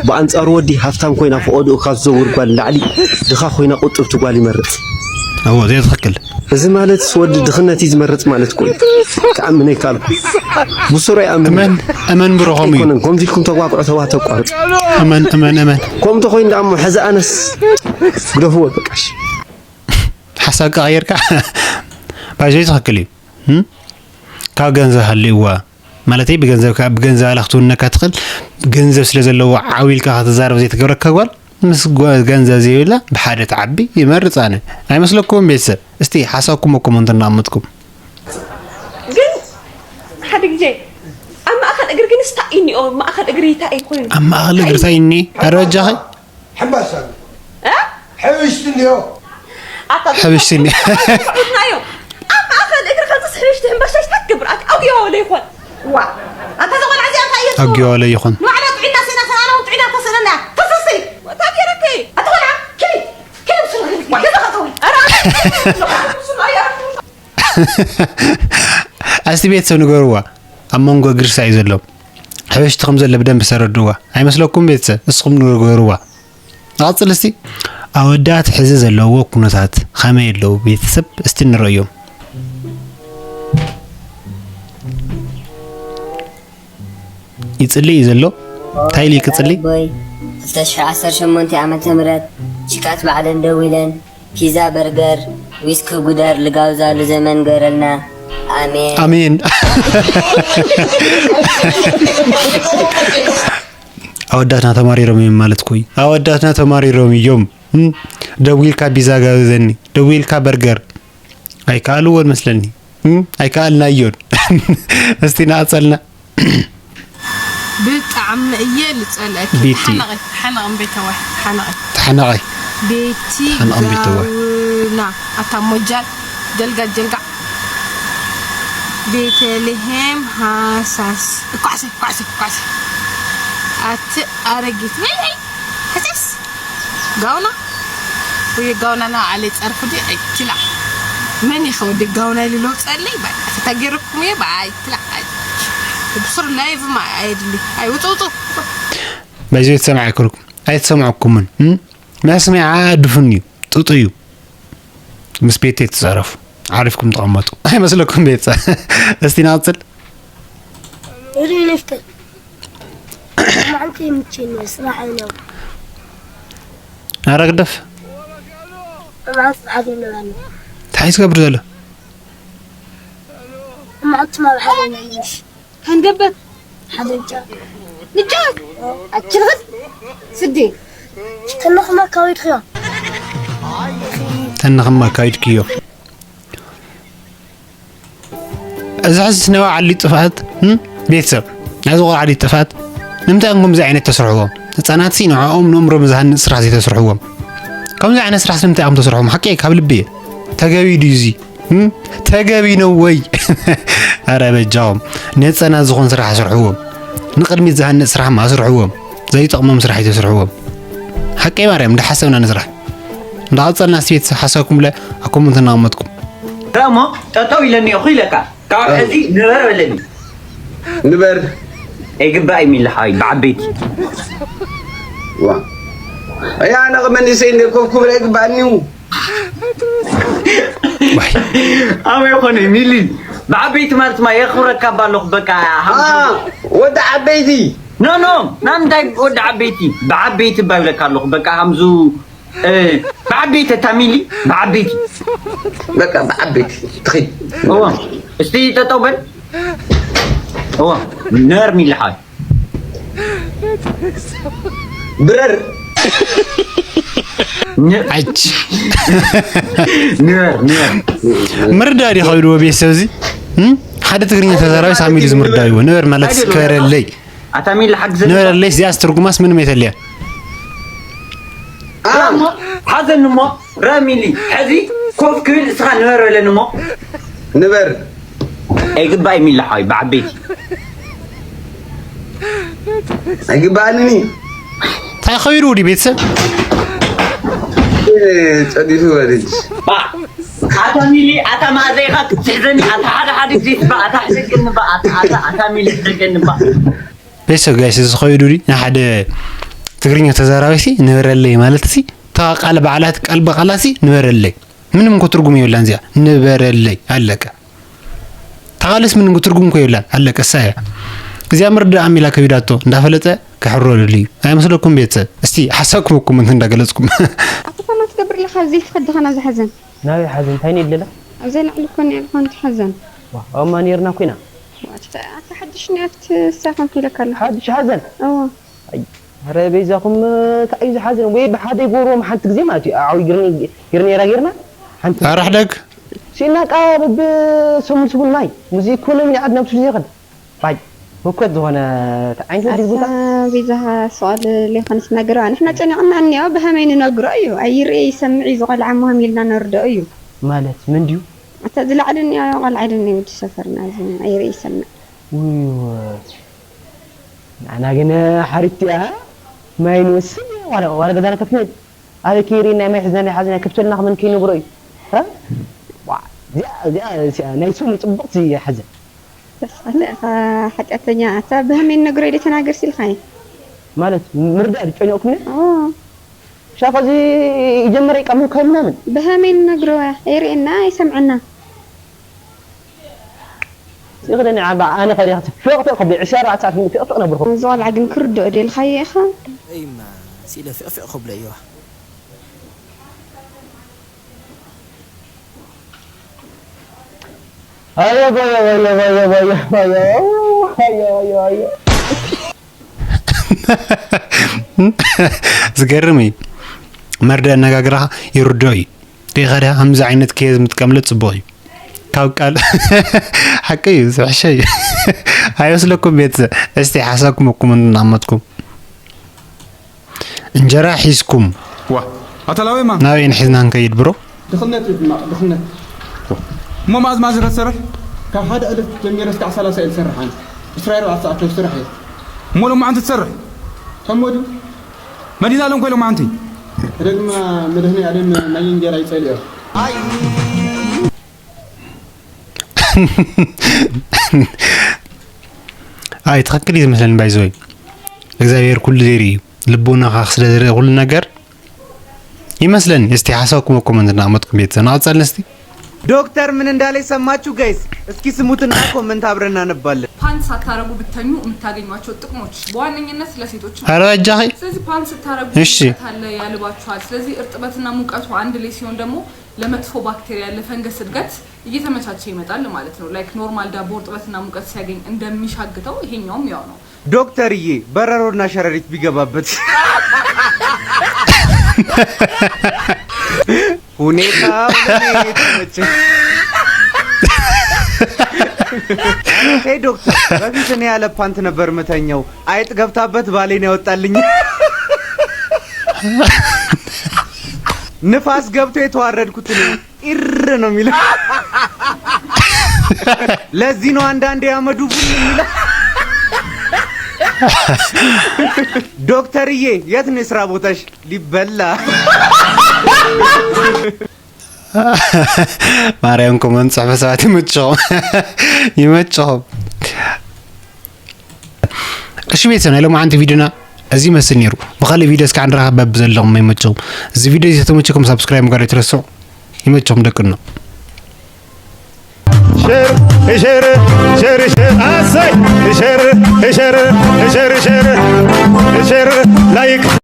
ብኣንጻሩ ወዲ ሃፍታም ኮይና ፈቐድኡ ካብ ዝዘውር ጓል ንላዕሊ ድኻ ኮይና ቁጥብቲ ጓል ይመርጽ። እዎ፣ እዚ ትኽክል። እዚ ማለትስ ወዲ ድኽነት እዩ ዝመርጽ ማለት እኮ እዩ። ክኣምን ኣይከኣልኩ። ብሱሩ ኣይኣምን። እመን፣ እመን ብሮ፣ ከምኡ እዩ። ኣይኮነን። ከምዚ ኢልኩም ተቋጥዑ ተባህ ተቋርጽ። እመን፣ እመን፣ እመን። ከምኡ ተኾይኑ ደኣ እሞ ሕዚ ኣነስ ግደፍዎ በቃ እሺ። ሓሳብ ቀይርካ ባይዘይ ትኽክል እዩ። እም? ካብ ገንዘብ ሃልይዋ ማለተይ ብገንዘብ ብገንዘብ ኣላ ክትውነካ ትኽእል። ገንዘብ ስለ ዘለዎ ዓው ኢልካ ከተዛረብ ዘይትገብረካ ጓል ምስ ጓ- ገንዘብ ዘይብላ ብሓደ ትዓቢ ይመርጽ ኣነ። ኣይመስለኩም ቤተሰብ? እስቲ ሓሳብኩም ኣብ ኮመንት እናቐመጥኩም። ግን ሓደ ግዜ ኣብ ማእኸል እግሪ ግን ስታይ እኒኦ ማእኸል እግሪ እንታይ ኮይኑ ኣብ ማእኸል እግሪ እንታይ እኒ ኣረ በጃኺ ሕምባሻ እ? ሕብሽቲ እንዲዮ ኣታ ሕብሽቲ እኒ ናዮ ኣብ ማእኸል እግሪ ከምዚ ሕብሽቲ ሕምባሻ ሽታ ትገብር ኣቲ ኣውዮ ወለ ይኾን ዋ ኣታ ዘቆልዓ እዚኣ እንታይ እየ ኣውዮ ወለ ይኾን ንባዕላ ጥዕና ስእና ሰኣና እውን ጥዕና ተስእነና ተሰሲ ወታ ገይረከ ኣቲ ቆልዓ ኪዲ ኪዲ ብስሩ ገዛ ኸተዊ ኣረ እስቲ ቤተሰብ ንገርዋ ኣብ መንጎ እግሪ ሳይ ዘሎ ሕብሽቲ ከም ዘሎ ብደንብ ሰረድዋ ኣይመስለኩም ቤተሰብ እስኹም ንገርዋ ንቐጽል እስቲ ኣወዳት ሕዚ ዘለዎ ኩነታት ኸመይ ኣለዉ ቤተሰብ እስቲ ንረእዮም ይጽሊ እዩ ዘሎ እንታይ ኢሉ ይቅጽሊ ቦይ ክልተ ሽሕ ዓሰርተ ሸሞንተ ዓመተ ምህረት ቺካት ባዕለን ደዊለን ፒዛ በርገር ዊስኪ ጉደር ልጋብዛሉ ዘመን ገረልና ኣሜን ኣሜን ኣወዳትና ተማሪሮም እዮም ማለት ኮይ ኣወዳትና ተማሪሮም እዮም ደዊልካ ቢዛ ጋብዘኒ ደዊልካ በርገር ኣይከኣልዎን መስለኒ ኣይከኣልናዮን እስቲ ንኣፀልና ብጣዕሚ እየ ልፀልአኪ ቤቲ። ተሓነቒ ተሓነቒ እምበይተዋይ ተሓነቒ ተሓነቐ ቤቲ ተሓነቒ እምበይተዋይ። ጋውና ኣታ ሞጃል ገልጋል ጀልጋዕ ቤተልሔም ሃሳስ ኳዕሲ ኳዕሲ ኳዕሲ ኣቲ ኣረጊት ወይ ወይ ሕስስ ጋውና ወይ ጋውና ና ኣለ ጸርፍ ዲ ኣይኪላ መን ይኸው ዲ ጋውና ኢሉ ለውጸለይ ባይ ተታገርኩም እየ ባይ ትላ ብሱር ላይቭ ማ ኣይድሊ ኣይ ውጡ ውጡ በዚ ትሰምዐ ክርኩም ኣይትሰምዐኩምን እም? መስሚዓ ድፍን እዩ ጥጡ እዩ ምስ ቤት ተጻረፉ ዓሪፍኩም ተቐመጡ ኣይመስለኩም ቤት እስቲ ናጽል وريني افتح. ما عندي يمكن يسرح له. ኣረ ግደፍ ما أسرح له. እንታይ ዝገብር ዘሎ ما عدت ما بحاول نعيش. ከንገበት حد يجا. ንጫወት ኣችልኽት ስዲ تنخ ما كويت خيا. ተንኽማ ኣካይድክዮ እዚ ሕዚ ነዋ ዓሊ ጥፍኣት እም? ቤተሰብ ናይዚ ቆልዓ ዓሊ ጥፍኣት ንምንታይ እዮም ከምዚ ዓይነት ተስርሕዎም ህፃናት ሲ ንዕኦም ንእምሮም ዝሃንፅ ስራሕ ዘይተስርሕዎም ከምዚ ዓይነት ስራሕ ንምንታይ እዮም ተስርሕዎም ሓቂ ካብ ልቢ እየ ተገቢ ድዩ እዚ እም? ተገቢ ነው ወይ ኣረ በጃኹም ንህፃናት ዝኾን ስራሕ ኣስርሕዎም ንቅድሚት ዝሃንፅ ስራሕ ኣስርሕዎም ዘይጠቕሞም ስራሕ ኣይተስርሕዎም ሓቂ ማርያም እንዳሓሰብና ንስራሕ እንዳቐፀልና ስቤት ሓሳብኩም ለ ኣብ ኮመንት እናቐመጥኩም እሞ ጠጠው ኢለ እኒኦኹ ኢለካ ካብ ሕዚ ንበር በለኒ ንበር ኣይግባእ እዩ ሚልሓወይ ብዓበይቲ ዋ ኣያ ኣነ መንእሰይ እንደ ኮፍ ክብል ኣይግባእኒ እዩ ኣበይ ኾነ ሚሊ ብዓበይቲ ማለት ማ የኽብረካ ባለኹ በቃ ኣ፣ ወዲ ዓበይቲ ኖ ኖ ናምንታይ ወዲ ዓበይቲ ብዓበይቲ ባይብለካ ኣለኹ በቃ ሃምዙ እ፣ ብዓበይቲ እታ ሚሊ ብዓበይቲ በቃ ብዓበይቲ ትኺድ እዎ እስቲ ጠጠው በል እዎ ነር ሚሊ ሓወይ ብረር ን- ዓጅ ንበር ንበር ምርዳእ ዲ ከብድዎ ቤተሰብ እዚ እም? ሓደ ትግርኛ ተዛራቢ ሳሚሉ ዝምርዳእዎ ንበር ማለት ክበረለይ ኣታ ሚሊ ሓግዘ ንበረለይ እዚኣስ ትርጉማስ ምንም የተልያ ሓዘኒ እሞ ረሚሊ ሕዚ ኮፍ ክብል እስኻ ንበር በለኒ እሞ ንበር ኣይግባእ ሚሊ ሓወይ ብዓበይቲ ኣይግባኣንን እዩ እንታይ ከቢሩ ውዲ ቤተሰብ ጸዲፉ ወልጅ ባዕ ኣታ ሚሊ ኣታ ማዘይኻ ክትሕዘኒ ኣታ ሓደ ሓደ ግዜ ትባ ኣታ ሕደገኒ ባ ኣታ ኣታ ኣታ ሚሊ ሕደገኒ ባ። ቤተሰብ ጋይስ እዚ ኸይዱ ዲ ንሓደ ትግርኛ ተዛራቢ ሲ ንበረለይ ማለት ሲ እታ ቃል ባዕላት ቃል ብቃላ ሲ ንበረለይ ምንም እኮ ትርጉም የብላን እዚኣ ንበረለይ ኣለቀ። ተቓለስ ምንም ትርጉም እኮ የብላን ኣለቀ እሳ እያ። እዚኣ ምርዳእ ኣሚላ ከቢዳቶ እንዳፈለጠ ከሕሮ ደልዩ ኣይመስለኩም ቤተሰብ? እስቲ ሓሳብኩም ኮመንት እንዳገለጽኩም። ኣቶ ፋኖ ትገብር ኣለኻ ዘይትኸድ ኸና ዝሓዘን ናበይ ሓዘን እንታይ ነይ ኣለላ ኣብዘይ ላዕሊ እኮ እኒኣ ዝኾነ ትሓዘን ዋ ኣማ ነይርና ኮይና ኣታ ሓድሽ እኒኣ ኣብቲ እሳ ኮንኩ ኢለካ ኣለኹ ሓድሽ ሓዘን እዎ ኣይ ኧረ በይዛኹም እንታይ እዩ ዝሓዘን ወይ ብሓደ ይገብርዎም ሓንቲ ግዜ ማለት እዩ ዓው ይግርኒ ይግርኒ ነይራ ጌርና ሓንቲ ኣረ ሕደግ ሲና ቃ በብ ሰሙን ሰሙን ማይ ሙዚ ኢኮኖሚ ንዓድ ናብ ሱዚ ይኸድ ባይ ህኮት ዝኾነ ዓይነት ድል ቦታ ቤዛኻ ሰዋል ሌኾንስ ነግረዋ ንሕና ጨኒቕና እኒኦ ብሃመይ ንነግሮ እዩ ኣይርኤ ይሰምዕ እዩ ዝቆልዓ ምሃም ኢልና ነርድኦ እዩ ማለት ምን ድዩ እታ ዝላዕሊ እኒኦ ቆልዓ ኢሉ እኒኦ ወዲ ሰፈርና እዚ ኣይርኤ ይሰምዕ ውይ ንዓና ግን ሓሪት እያ ማይ ንወስድ ዋላ ዋላ ገዛና ከፍንድ ኣበይ ከይርኤና ማይ ሒዝና ናይ ሓዝና ከፍተልና ክመን ከይነግሮ እዩ እ ዋ እዚኣ እዚኣ እዚኣ ናይ ሱም ፅቡቕቲ ሓዘን በስ ኣታ ኢኻ ሓጢኣተኛ ኣታ ብሃመይ ንነግሮ ኢለ ተናገር ሲልካይ ማለት ምርዳእ ድጨኒቕኩምኒ ሻኸ እዚ ይጀመረ ይቃምልካይ ምናምን ብሃመይ ንነግሮ ኣይርእየና ኣይሰምዐና ይኽደኒ ዓባ ኣነ ከዲኻ ፍቕፍቕ ከብሎ ዕስራ ኣርባዕተ ሰዓት ፍቕፍቕ ነብርኹ እዚ ቆልዓ ግን ክርድኦ ደልኻዮ ኢኻ እይማ ሲለ ፍቕፍቕ ከብሎ እየዋ ኣዮ ባዮ ባዮ ባዮ ባዮ ባዮ ኣዮ ኣዮ ኣዮ ዝገርም እዩ መርድእ ኣነጋግራኻ ይርድኦ እዩ ዲኻ ድኣ ከምዚ ዓይነት ኬዝ ምጥቀምለ ጽቡቕ እዩ ካብ ቃል ሓቂ እዩ ዝሕሸ እዩ ኣይወስለኩም ቤተሰብ እስቲ ሓሳብኩም እኩም እናመጥኩም እንጀራ ሒዝኩም ዋ ኣታ ላወይማ ናበይ ንሒዝና ንከይድ ብሮ ድኽነት እዩ ሕማቕ ድኽነት እሞ መኣዝ መኣዝ ኢኻ ትሰርሕ ካብ ሓደ ዕለት ጀሚረ እስካዕ ሰላሳ እየ ዝሰርሕ ኣነ እስራኤል ኣርባዕተ ሰዓት ስራሕ እየ እሞ ሎማዓንቲ ትሰርሕ ከሞ ድዩ መዲና ኣለም ኮይሎም ኣንቲ ተደግማ መድህኒ ኣለም ናይ እንጀራ ይጸልዮ ኣይ ትኽክል እዩ ዝመስለኒ ባይዘወይ እግዚኣብሔር ኩሉ ዘይርኢ እዩ ልቦናኻ ስለ ዝርኢ ኩሉ ነገር ይመስለኒ እስቲ ሓሳብኩም ኮመንት እናመጥኩም ቤተሰብ ንቐፀል እስቲ ዶክተር ምን እንዳለ ሰማችሁ ጋይስ እስኪ ስሙትና ኮመንት አብረን እናነባለን ፓንት ሳታረጉ ብተኙ የምታገኟቸው ጥቅሞች በዋነኝነት ለሴቶች ኧረ በጃኺ ስለዚህ ፓንት ስታረጉ እሺ ሙቀት አለ ያልባችኋል ስለዚህ እርጥበትና ሙቀቱ አንድ ላይ ሲሆን ደግሞ ለመጥፎ ባክቴሪያ ለፈንገስ እድገት እየተመቻቸ ይመጣል ማለት ነው like normal ዳቦ እርጥበትና ሙቀት ሲያገኝ እንደሚሻግተው ይሄኛውም ያው ነው ዶክተርዬ በረሮና ሸረሪት ቢገባበት ሁኔታው ለኔ ተመቸኝ። ሄይ ዶክተር፣ በፊት እኔ ያለ ፓንት ነበር ምተኛው። አይጥ ገብታበት ባሌን ያወጣልኝ። ንፋስ ገብቶ የተዋረድኩት እኔ። ኢር ነው የሚለው። ለዚህ ነው አንዳንዴ አመዱ ቡን የሚለው። ዶክተርዬ የት ነው የስራ ቦታሽ? ሊበላ ማርያም ኮመንት ጽሕፈ ሰባት ይመችኹም ይመችኹም። እሺ ቤተሰብ ናይ ሎማዓንቲ ቪዲዮና እዚ ይመስል ነይሩ። ብኻልእ ቪዲዮ እስካዕ ንራኸብ በብዘለኹም ይመችኹም። እዚ ቪዲዮ እዚ ተተመቸኩም ሳብስክራይብ ምግባር ኣይትረስዑ። ይመችኹም ደቅኖ። ሸር ሸር ሸር ሸር ኣሰይ ሸር ሸር ሸር ሸር ሸር ላይክ